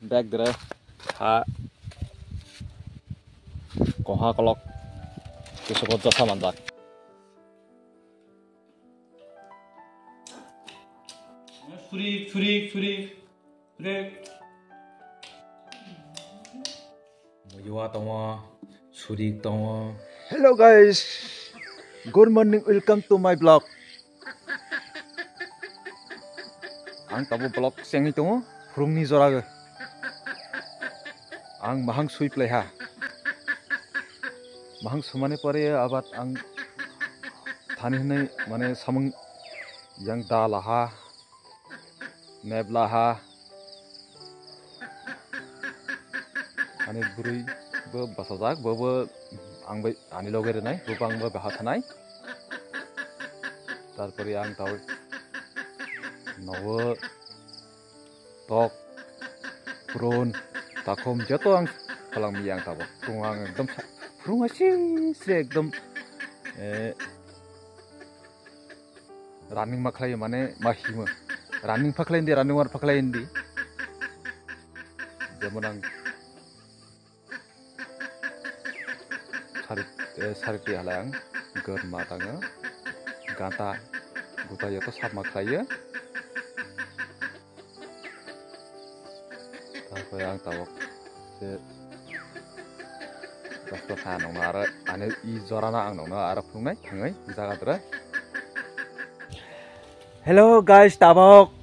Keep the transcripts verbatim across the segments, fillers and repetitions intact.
Bag dere ha koha kolok kisoko josa manjak. Surik, surik, surik, surik. Muiwa tongo, surik tongo. Hello guys, good morning, welcome to my vlog. Ang tabo vlog sengwi tongo, phurungni jora ge. Ang mahang sui plaiha. Mahang sumani pore abat ang thani hinwi mane samung yang da laha. Mebla ha. Ani bwrwi bo bachajak, bo, bo ang bai ani loge rwnai, bo bo ang bai baha thanai. Tarpore ang tao nogo tok, pron, takhum joto ang phalang miyang tabo. Phung ang ekdom sa-, phung asi se ekdom, eh, Running ma khlai mane ma himo. Running pha khlai indi, running war pha khlai indi. Jemon ang sari, eh, sari ti halai ang gor ma tango. Ganta guta yoto sap ma khlai yo. Tarpore ang tabok se dosto kha nongno aro ani i jorano ang nongno aro phunuknai thangwi jaga dura. Hello guys, tabok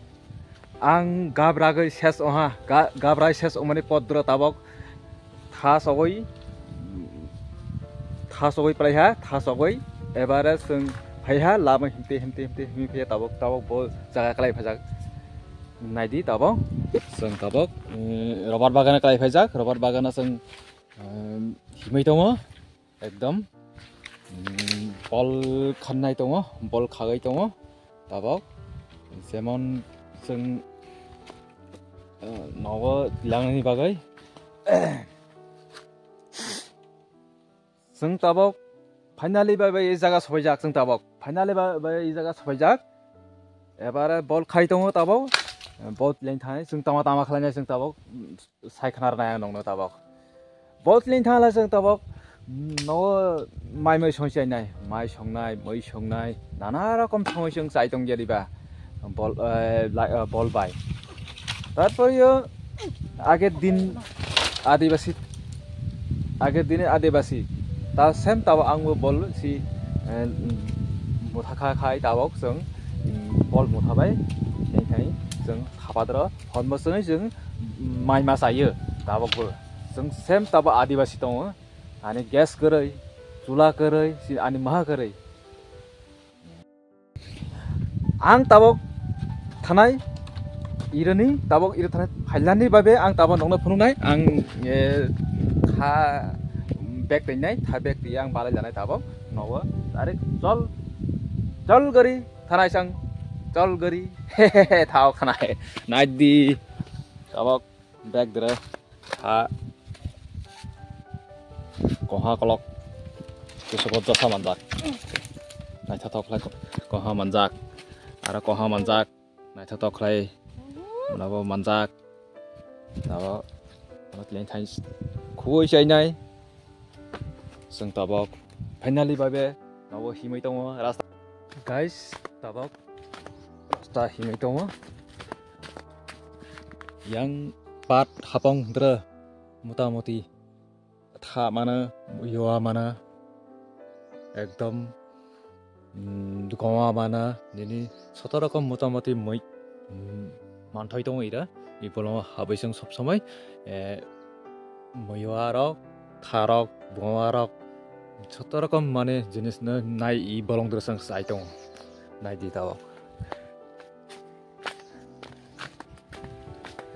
ang gabragwi ses oha, ga-, gabrai ses omani podro tabok. Tha sogwi, tha sogwi plaiha, tha sogwi. Ebare chwng phaiha, lama himte, himte, himte, himwi phaiha tabok, tabok bo jaga kwlai phajak. Naidi tabok, chwng tabok, mm, rubber bagana kwlai phaijak, rubber bagana chwng, mm, himwi tongo, ekdom, mm, bol khannai tongo, bol khagwi tongo, tabok, jemon chwng, eh, nogo langnani bagwi. Chwng tabok finally bai bai e jaga sopaijak, chwng tabok finally bai bai e jaga sopaijak. Ebare bol khai tongo tabok, bol leng thai chwng tama tama khlainai chwng tabok, sai khna rwnai ang nongno tabok. Bol leng thangla chwng tabok, nogo mai mai song chainai, mai songnai, mui songnai, nana rokom thangwi chwng chai tong jariba. Bol, eh, la-, eh, bol bai. Tarpor yo ager din adibasi, ager dine adibasi. Ta same tabo angbo bol si, eh, motha kha khai tabok chwng, mm, bol motha bai, neng thani chwng khapadro hon bo chwngwi chwng mai ma chaio tabok bo. Chwng same tabo adibasi tongo. Ani gas kwrwi, chula kwrwi, si ani maha kwrwi. Ang tabok thanai irani, tabok ira thanai phailani babe ang tabok nokno phunuknai. Ang, eh, kha bag teinai, tha bag tei ang balai lanai tabok nogo. Direct chol, chol gari thanai sang, chol gari. Hehehe, thao khanai. Naidi tabok bag dere. Ha. Koha kolok. Kusuk josa manjak. Naithothok khlai ko-, koha manjak. Aro koha manjak. Naithothok khlai. Nabo manjak. Nabo, nabo tling thai. Khugui chainai. Chwng tabok finally babe nogo himwi tongo rasta. Guys, tabok rasta himwi tongo. Yang pat hapong dre motamoti tha mana, yoa mana, ekdom, mm, goma mana, nini soto rokom motamoti mui, mm, manthai tongo ira. I bolongo habwi chwng sob somoi, eh, muiwa rok, tha rok, boma rok, soto rokom mane jinis no nai i bolong dre chwng chai tongo. Nai di tabok.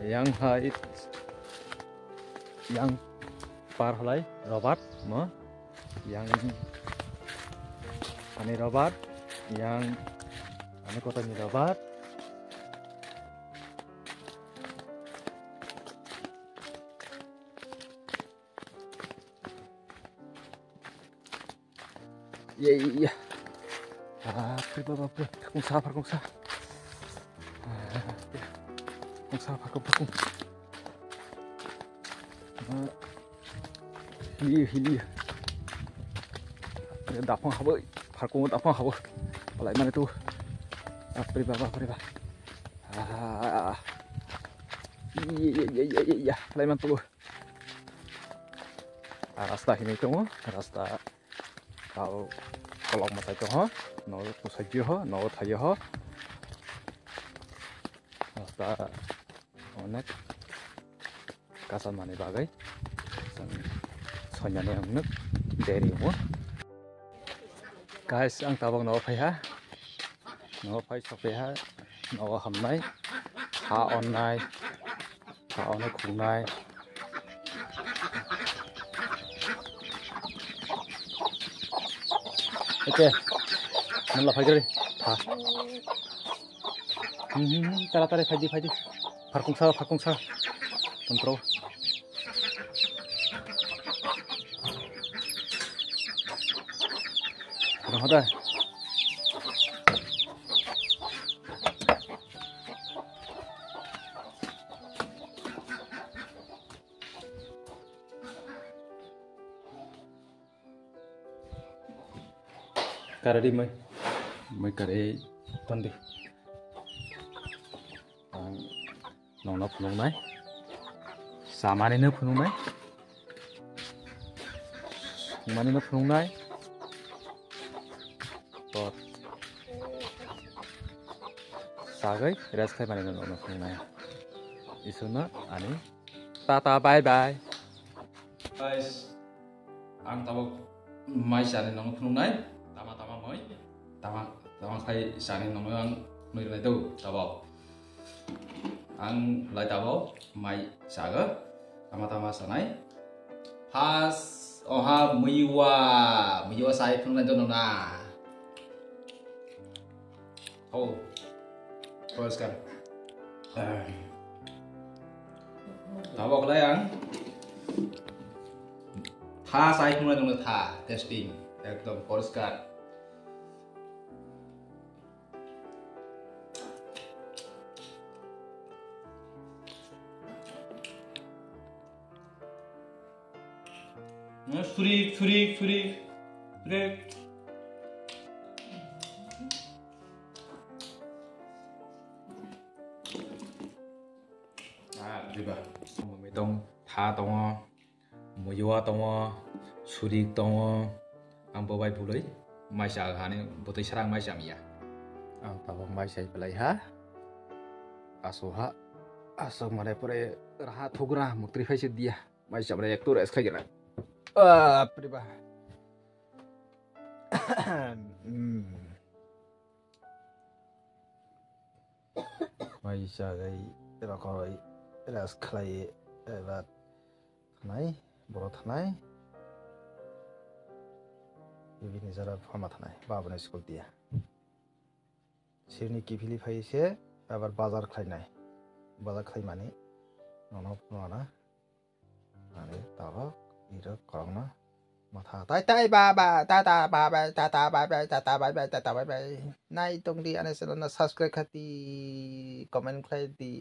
Yang hai, yang par halai Robert mo, yang ani Robert, yang ani kota ni Robert. Iya, iya, iya. Bapre, bapre. Kung sa, kung sa. Kung sa, kung sa. Hili, hili. Daphang habo, pharkungo daphang habo. Palai mane tu. Apri baba, apri baba. Ah. Iya, iya, iya, iya, iya. Palai man tu. Ah, rasta hini tongo, rasta. Tao kolok mwtai tongo, no kusai ho, no thaio ho. Rasta onek kacha mani bagwi chwng soinani ang nuk deri mo. Guys, ang tabok no phai ha. No phai sok phai ha. No hamnai. Ha onnai. Ha onnai khungnai. Oke. Nala phai gari. Ha. Hmm, hmm, hmm, tara, tara, phaidi, phaidi. Pharkung sa, pharkung sa. Kontrol. Rohoda. Karadi mai. Mai kare tandi. Ang nongno phunuknai. Samani no phunuknai. Sumani no phunuknai. To. Sagai rest khai mani no nongno phunuknai. Isuna ani Tata, bye bye. Guys, ang tabok mai chani nongno phunuknai. Tama tama moi. Tama tama khai chani nongno ang nui nai do tabok. Ang lai tabok mai chaga. Tama tama sanai. Pas oha muiwa, muiwa sai phunuknai do nona. Oh. Poriskar. Tabok lai ang. Tha sai phunuknai dong tha, testing. Ekdom poriskar. Surik, surik, surik, surik. Ah, diba. Mumi tong, tha tongo, muiwa tongo, surik tongo. Ang bo bai buloi, mai cha hani bwtwi srang mai cha miya. Ang tabok mai chai belai ha. Aso ha, aso mane pore raha thugra muktri phai se dia. Mai cha belai ektur es khai gena. Ah, priba. Hmm. Mai chagai rokoroi rest khlai eba thanai, boro thanai. Bini jara phama thanai, babani school tiya. Sirni kiphili phai se abar bazar khlainai. Bazar khlaimani nono phunukna. Ani tabok iro korokno matha tai tai bye bye tata bye bye tata bye bye tata bye bye tata bye bye. Nai tongdi ani channel no subscribe khati, comment khlai di.